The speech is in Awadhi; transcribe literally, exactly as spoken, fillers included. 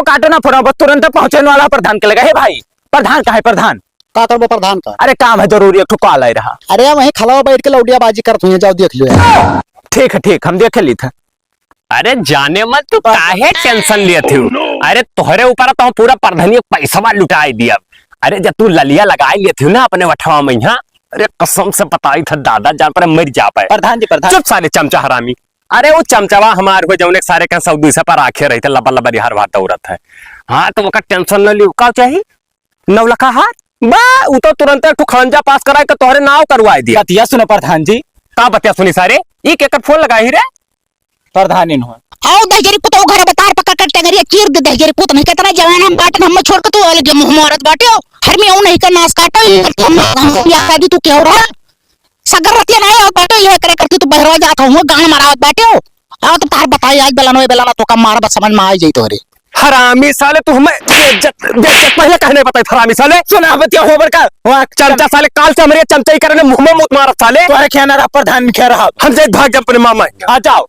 काटो ना फोन, बस तुरंत पहुँचे वाला प्रधान के लगा। हे भाई, प्रधान कहाँ है प्रधान? का करबो प्रधान का? अरे काम है जरूरी, एक ठो call आए रहा। अरे वहीं खलवा बैठ के लौटिया बाजी करत हुई, जाओ देख लियो यार। ठीक है, ठीक, हम देख ली था। अरे जाने मत, तू काहे tension लेत हो? अरे तोहरे ऊपर तो हम पूरा प्रधानी पैसवा लुटाई दिया। अरे जब तू ललिया लगाई लेत हो ना अपने वठवा में यहाँ, अरे कसम से बताई था दादा, जान पर मर जा पाए। प्रधान जी, प्रधान। चुप साले चमचा हरामी। अरे वो चमचवा हमार हो जौने सारे के सौ दुई सौ पर आखे रही थे, लबर लबर हर बार दौड़त है। हाँ तो ओकर tension न लियो, का चाही? नौलखा हार? बा, उ तो तुरंते एक ठो खड़ंजा पास कराए के तोहरे नाव करवाए दिया। बतिया सुनो प्रधान जी। का बतिया सुनी सारे? ई केकर फोन लगाई रे? प्रधान इन हो। आओ दहिजरी पुत, ओ घर बतार पकड़ कर टंगरिया चीर दे दहिजरी पुत, नहीं कितना जवाना में बाटन हम छोड़ के तू अलग मुंह मारत बाटे हो। हर में ऊ नहीं का नाश काटो, ई करके हम, हम या शादी तू क्यों रहा? सगर रतिया नहीं आवत बाटे, ये करे करके तू बहरवा जात हो, गान मरावत बाटे हो। आओ तो तार बताई आज बेलानो, बेलाना तो का मारा बस समझ में आ जाई तोहरे। हरामी साले, तू हमें बेइज्जत, बेइज्जत पहले कहने बताई, हरामी साले। सुना बतिया हो बड़का, वहाँ चमचा साले, काल से हमरे चमचा ही करने मुंह में मुत मारत साले। तोहरे खेना रहा, प्रधान में खेना रहा। हम जाए भाग जा अपने मामा के। आ जाओ।